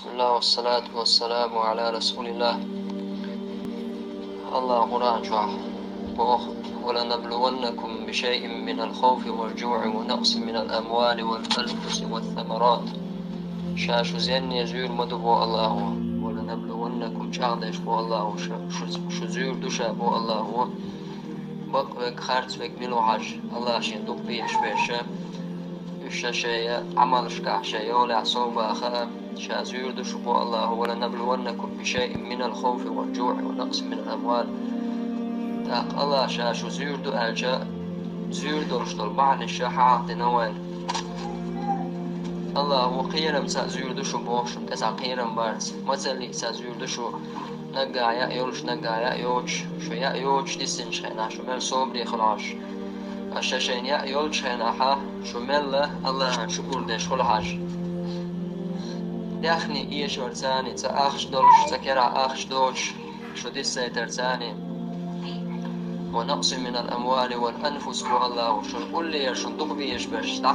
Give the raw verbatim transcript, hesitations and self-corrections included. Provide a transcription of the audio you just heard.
بسم الله والصلاة والسلام على رسول الله. АллахӀа Къуръан чохь боху: «ولنبلونكم بشيء من الخوف والجوع ونقص من الأموال والأنفس والثمرات». Ша шу зенне зуьйр ма ду боху АллахӀа. «ولنبلونكم», чӀагӀдеш боху АллахӀа, шу, шу, шу зуьйр ду ша боху АллахӀа. Бакъ верг, харц верг мила ву хьажа, АллахӀа шен дукъ безаш берш, уьш ша шайн Ӏамалшкахь, шайн йолехь совбаха, ша зуьйр ду шу боху АллахӀа: «ولنبلونكم بشيء من الخوف والجوع ونقص من الأموال». ТӀаккха АллахӀа ша шу зуьйр ду аьлча, зуьйр долуш долу бахьанаш ша хьахьахдина вайна. АллахӀа кхерамца зуьйр ду шу боху, шуна тӀе цхьа кхерам барца, мацаллица зуьйр ду шу, наггахь яа йолуш, наггахь яа йоцуш, шу яа йоцуш диссинчу хенахь, шу мел собаре хуьлу хьажа. Ткъа ша шайна яа йолчу хенахь, шу мелла АллахӀан шукур деш хуьлу хьажа. Даьхни эшорца, цкъа ахча долуш, цкъа керахь ахча доцуш, шу диссийтарца. «ونقص من الأموال والأنفس», боху АллахӀа, шуна уллера, шуна дукъ безаш берш, дӀа